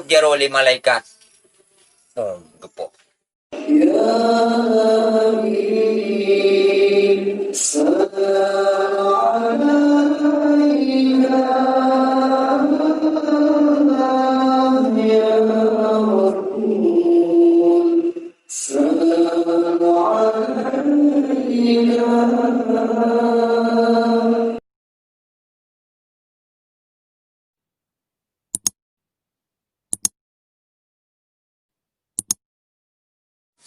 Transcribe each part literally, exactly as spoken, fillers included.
Jaroe lé malaikat. Oh, geupoh.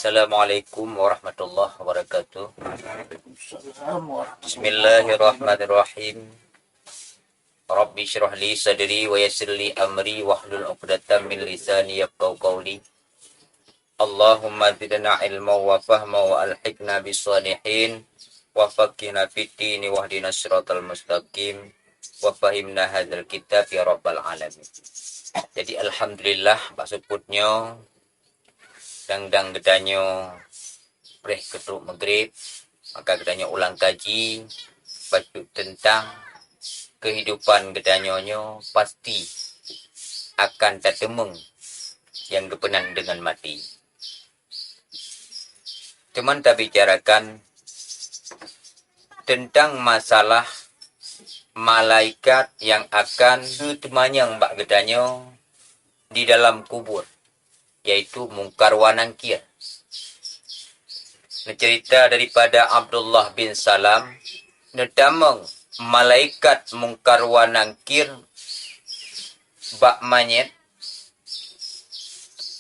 Assalamualaikum warahmatullahi wabarakatuh. Bismillahirrahmanirrahim. Rabbi syrah li sadri wa yassir li amri wahlul 'uqdatam min lisani yafqahu qawli. Allahumma zidna ilma wa fahma wa alhiqna bis salihin wa faqihna fid dini wahdina siratal mustaqim wa fahimna hadzal kitab ya rabbal alamin. Jadi alhamdulillah, bak seupôt nyoe dang-dang geutanyoe preh keutrok Maghrib, maka geutanyoe ulang kaji bacut teuntang keuhidupan geutanyoe nyoe pasti akan tateumeung nyang geupeunan deungon maté. Teuma tabicarakan teuntang masalah malaikat nyang akan geuteumanyong bak geutanyoe di dalam kubur, yaitu Mungkar wa Nangkir. Neuceurita daripada Abdullah bin Salam, neutamong malaikat Mungkar wa Nangkir bak manyét.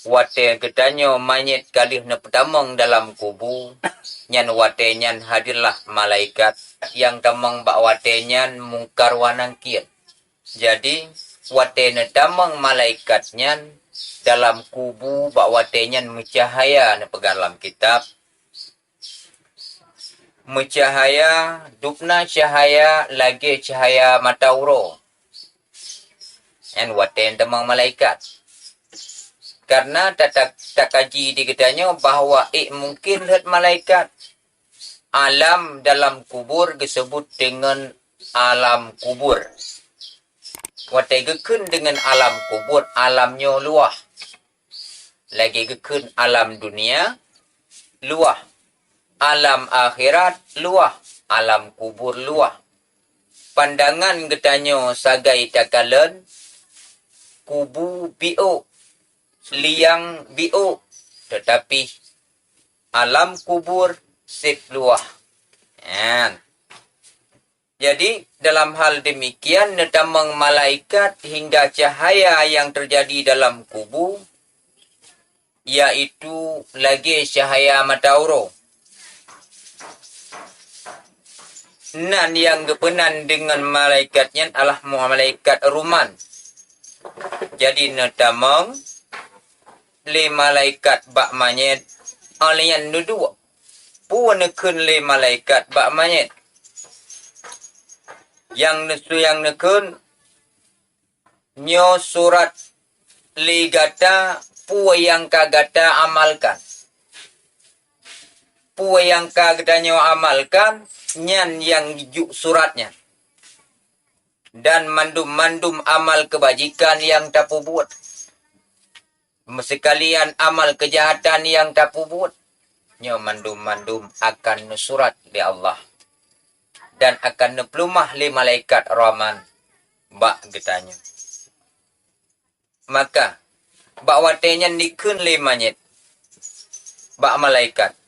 Watée geutanyoe manyét ka lheueh neupeutamong dalam kubu, nyan watée nyan hadirlah malaikat nyang tamong bak watée nyan Mungkar wa Nangkir. Jadi, watée neutamong malaikat nyan dalam kubu bak watée nyan meucahya, neupeugah lam kitab, meucahya, dubna cahya lagée cahya mata uroe. Nyan watée neutamong malaikat. Karena tata-, takaji di geutanyoe bahwa ék mungken rhot malaikat. Alam dalam kubur geuseubut deungon alam kubur. Watée geukheun deungon alam kubur, alam nyoe luwah. Lagée geukheun alam dunia luwah, alam akhirat luwah, alam kubur luwah. Pandangan geutanyoe sagai takalon kubu biôk, liang biôk, teutapi alam kubur seb luwah. Nyan. Jadi, dalam hal demikian, neutamong malaikat hingga cahaya nyang teujadi dalam kubu, yaitu lagée cahaya mata uroe. Nan nyang geupeunan deungon malaikat nyan adalah malaikat ruman. Jadi, neutamong lé malaikat bak manyét, óh lheueh nyan neuduek. Peue neukheun lé malaikat bak manyét? Nyang neu-, nyang neukheun, nyoe surat lé gata peue nyang ka gata amalkan. Peue nyang ka geutanyoe amalkan, nyan nyang jijok surat nyan. Dan mandum-mandum amal keubajikan nyang tapeubuet. Meuseukalian amal keujahatan nyang tapeubuet, nyoe mandum-mandum akan neusurat lé Allah dan akan neupeuleumah lé malaikat Rahman bak geutanyoe. Maka, bak watée nyan dikheun lé manyét bak malaikat,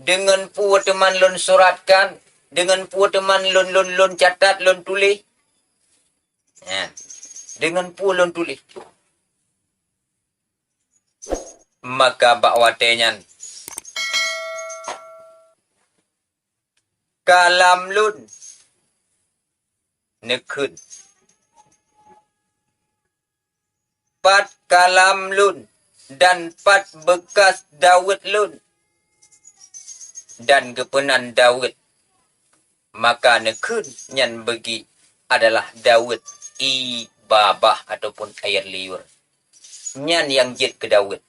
"Deungon peue teuma lôn suratkan? Deungon peue teuma lôn, lôn, lôn catat, lôn tuléh?" Nyan, "Deungon peue lôn tuléh?" Maka bak watée nyan, "Kalam lôn," neukheun, "pat kalam lôn dan pat beukas daweuet lôn?" Dan geupeunan daweuet. Maka neukheun nyan beugik adalah daweuet ié babah ataupun air liur. Nyan nyang jeuet keu daweuet.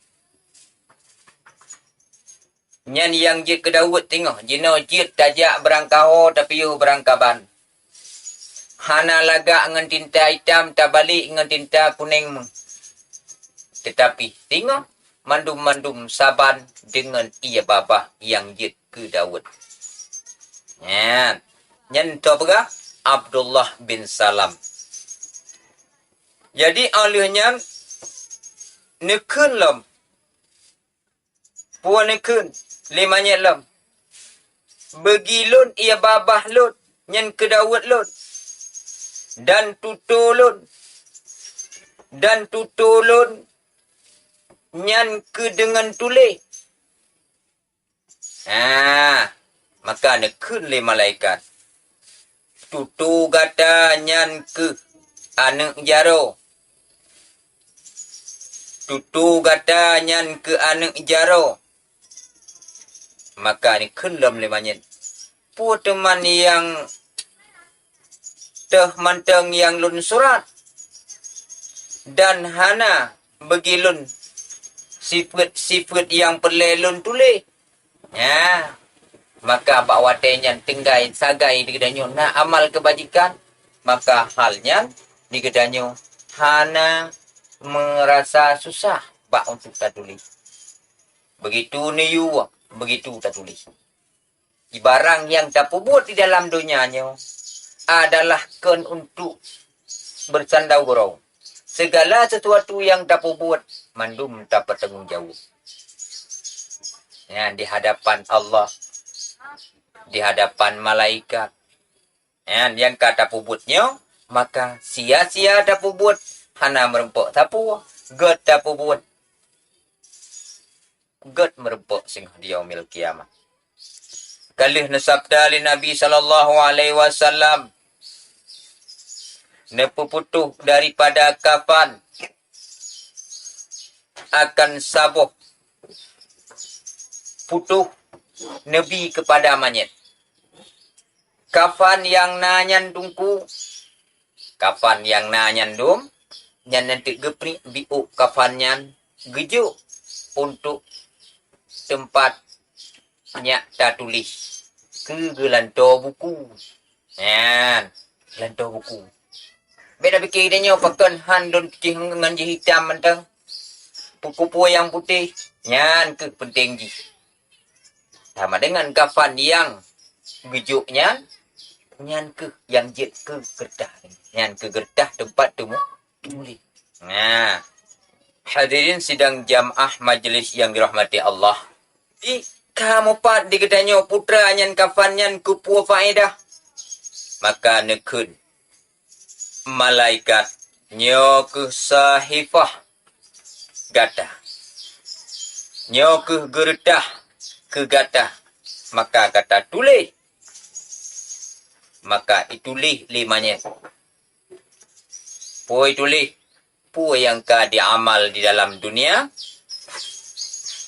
Nyan nyang jeuet keu daweuet teungoh. Jinoe jeuet tajak beurangkaho tapiôh beurangkaban. Hana lagak ngon tinta itam, tabalek ngon tinta kunéng meuh. Teutapi singoh mandum-mandum saban deungon ié babah nyang jeuet keu Daud. Nyan, nyan teupeugah Abdullah bin Salam. Jadi, óh lheueh nyan neukheun lom. Peue neukheun lé manyét lom? Beugi lôn ié babah lôn nyan keu Daud lôn, dan tutoe lôn, dan tutoe lôn nyan keu deungon tuléh. Ah, maka neukheun lé malaikat, "Tutoe gata nyan keuh aneuëk jaroe. Tutoe gata nyan keuh aneuëk jaroe." Maka neukheun lom lé manyét, "Peue teuma nyang teuh mantong nyang lôn surat, dan hana beugi lôn sifeuet-sifeuet nyang peureulée lôn tuléh." Nyan, maka bak watée nyan tinggai sagai di geutanyoe na amal keubajikan, maka hal nyan di geutanyoe hana meurasa susah bak untuk tatuléh. Beugitu neuyue, beugitu tatuléh. Barang nyang tapeubuet di dalam donya nyoe adalah kon untuk beusandau uroe. Segala sesuatu nyang tapeubuet, mandum tapeutanggung jaweueb. Nyan di hadapan Allah, di hadapan malaikat. Nyan nyang ka tapeubuet nyoe, maka sia-sia tapeubuet, hana meurumpok sapeue, gét tapeubuet, gét meurumpok singoh di Yaumil Qiyamah. Ka lheueh neusabda lé Nabi sallallahu alaihi wasallam, neupeuputôh daripada kafan akan saboh putôh neubi keupada manyét. Kafan nyang na nyan dungku, kafan nyang na nyan dum, nyan nanti geuprik biôk kafan nyan geujok untuk teumpat nyak tatuléh keu geulantoe buku. Nyan, geulantoe buku. Bék tapike tanyoe pakon han lôn putih ngon jih itam mantong. Peue-peue nyang putih, nyan keuh peunteng jih. Sama dengan kafan nyang geujok nyan, nyan keuh nyang jeuet keu geureutah. Nyan keu geureutah teumpat teumu-, tumuléh. Nah, hadirin sidang jamaah majlis yang dirahmati Allah. Di ka mupat di geutanyoe putra nyan kafan nyan keu peue faedah? Maka neukheun malaikat, "Nyoe keuh sahifah gata. Nyoe keuh geureutah keu gata. Maka gata tuléh." Maka ituléh lé manyét. Peue ituléh? Peue nyang ka diamal di dalam dunia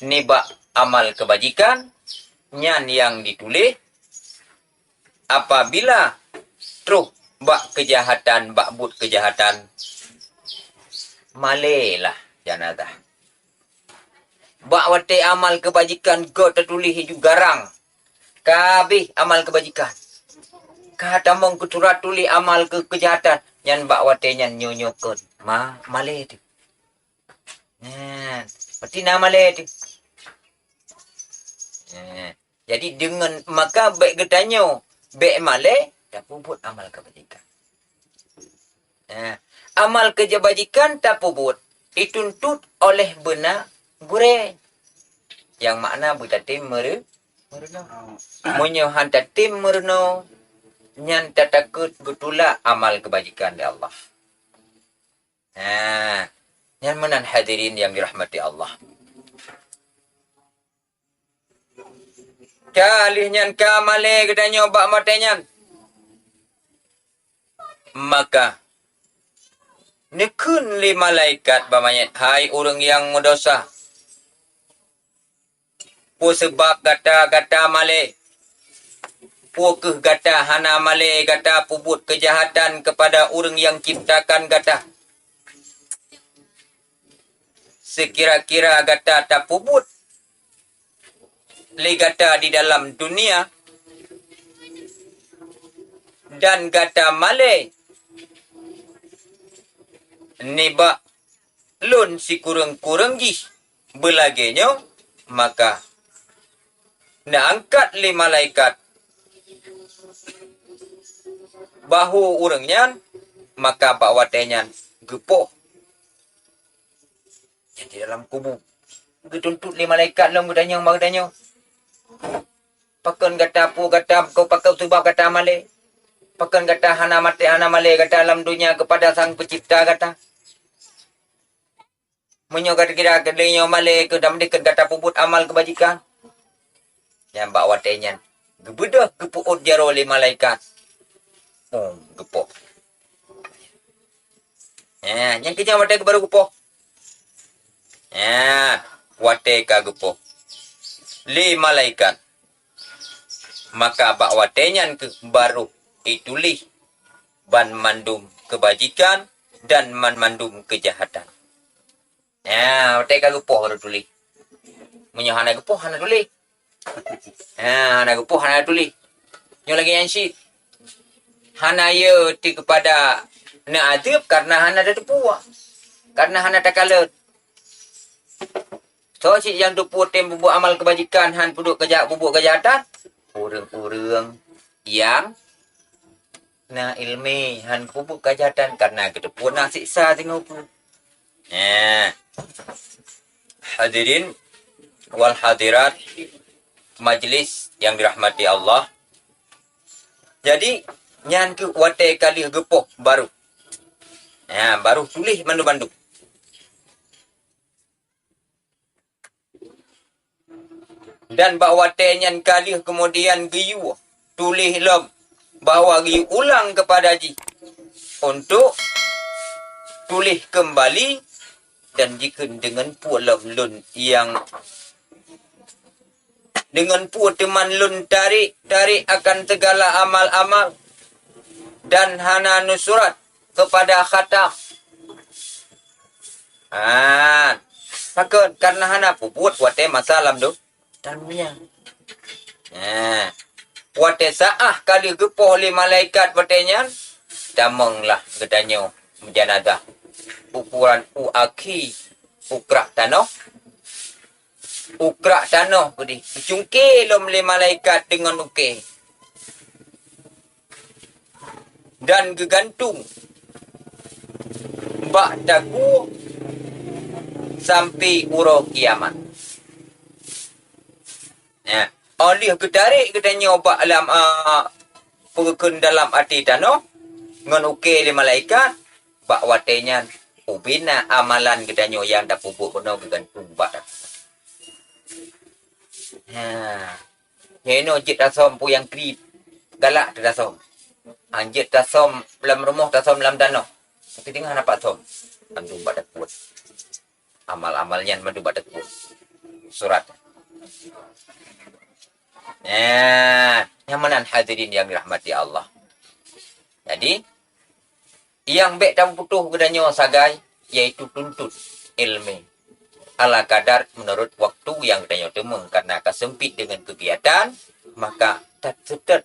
nibak amal keubajikan, nyan nyang dituléh. Apabila troh bak keujahatan, bak buet keujahatan, malée lah janazah. Bak watée amal keubajikan göt tatuléh laju garang, ka habéh amal keubajikan. Ka tamong keu surat tuléh amal keu keujahatan, nyan bak watée nyan nyoe-nyoe kon ma-, malée teuh. Nyan, peuti na malée teuh. Nyan. Jadi deungon maka bék geutanyoe bék malée tapeubuet amal keubajikan. Nah, amal keubajikan tapeubuet dituntut oleh beuna gurée. Nyang makna beutatem meure-, meureunoe. Meunyoe han tatem meureunoe, nyan tatakot geutulak amal keubajikan lé Allah. Nah, nyan meunan hadirin nyang dirahmati Allah. Ka lheueh nyan ka malée geutanyoe bak watée nyan. Maka neukheun lé malaikat bak manyét, "Hai ureuëng nyang meudesya, peue sabab gata, gata malée? Peue kheueh gata hana malée gata peubuet keujahatan keupada ureuëng nyang ciptakan gata? Seukira-kira gata tapeubuet lé gata di dalam dunia, dan gata malée nibak lôn sikureueng-kureueng jih beulagée nyoe, maka neuangkat lé malaikat bahu ureuëng nyan, maka bak watée nyan geupoh. Jadi dalam kubu geutuntot lé malaikat lom geutanyoe bak geutanyoe. Pakon gata, peue gata, pakon sabab gata malée? Pakon gata hana maté, hana malée gata lam donya keupada Sang Peucipta gata? Meunyoe gata kira keudeungoe malée keu dan meudeh gata peubuet amal keubajikan, nyan bak watée nyan geubeudôh geupeuôt jaroe lé malaikat. Oh, geupoh. Ya, nyang keujang watée keu barô geupoh. Ya, watée ka geupoh lé malaikat, maka bak watée nyan keuh barô ituléh banmandum keubajikan dan banmandum keujahatan. Ya, watée ka geupoh barô tuléh. Meunyoe hana geupoh, hana tuléh. Ha, hana geupoh, hana tuléh. Nyoe lagée nyan cit. Hana yö ti keupada neuadeueb karena hana tateupeue, karena hana takalon. Soe cit nyang teupeue tem peubuet amal keubajikan, han peuduek keujah-, peubuet keujahatan? Ureuëng-ureuëng nyang na iéleumé, han peubuet keujahatan karena geuteupeue na siksa singoh ukeue. Nah, hadirin wal hadirat majlis yang dirahmati Allah. Jadi, nyan keuh watée ka lheueh geupoh barô. Nah, barô tuléh mandum-mandum. Dan bak watée nyan ka lheueh keumudian geuyue tuléh lom bahwa geuyue ulang keupada jih untuk tuléh keumbali dan jikheun deungon peue lom lôn nyang, deungon peue teuma lôn tarek-tarek akan segala amal-amal dan hana neusurat keupada khatam. Ah, pakon? Karena hana peubuet watée masa lam do-, lam donya. Nah, watée saát ka lheueh geupoh lé malaikat watée nyan, tamonglah geutanyoe meujanazah ukuran u akhi ukrak tanoh, ukrak tanoh keudeh, geucungké lom lé malaikat deungon ukée. Dan geugantung bak takue sampoe uroe kiamat. Ya, óh lheueh geutarek geutanyoe bak lam, a, peukheun dalam até tanoh ngon ukée lé malaikat, bak watée nyan ubena amalan geutanyoe nyang tapeubuet bunoe geugantung bak takue. Ha. Nyoe inoe jeuet tasöm peue nyang kriet, galak teuh tasöm. Han jeuet tasöm lam rumoh, tasöm lam tanoh. Tapi teungoh hana pat söm, mandum bak takue. Amal-amal nyan mandum bak takue. Surat. Nah, nyang meunan hadirin yang dirahmati Allah. Jadi, nyang bék tapeuputôh geutanyoe sagai, yaitu tuntut iéleumé ala kadar meunurot waktu nyang geutanyoe teumeung, karena ka seumpit deungon keugiatan, maka tat-, seutôt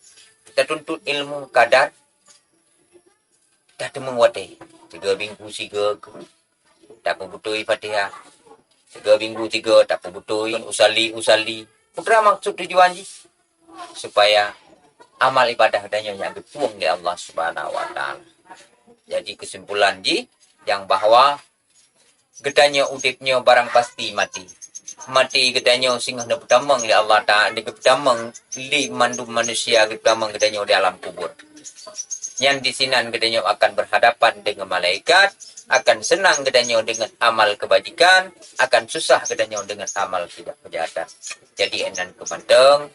tatuntut iéleumé kadar tateumeung watée. Sigoe minggu sigoe tapeubeutôi Fatihah. Sigoe minggu sigoe tapeubeutôi usalli, usalli. Peue meukeusud tujuan jih? Supaya amal ibadah geutanyoe nyan geutueng lé Allah Subhanahu wa Taala. Jadi, keusimpulan jih nyang bahwa geutanyoe udeb nyoe barang pasti maté. Maté geutanyoe singoh neupeutamong lé Allah Taala, neupeutamong lé mandum manusia, geupeutamong geutanyoe di alam kubur. Nyan disinan geutanyoe akan berhadapan deungon malaikat, akan seunang geutanyoe deungon amal keubajikan, akan susah geutanyoe deungon amal keuja-, keujahatan. Jadi, inan keu mantong.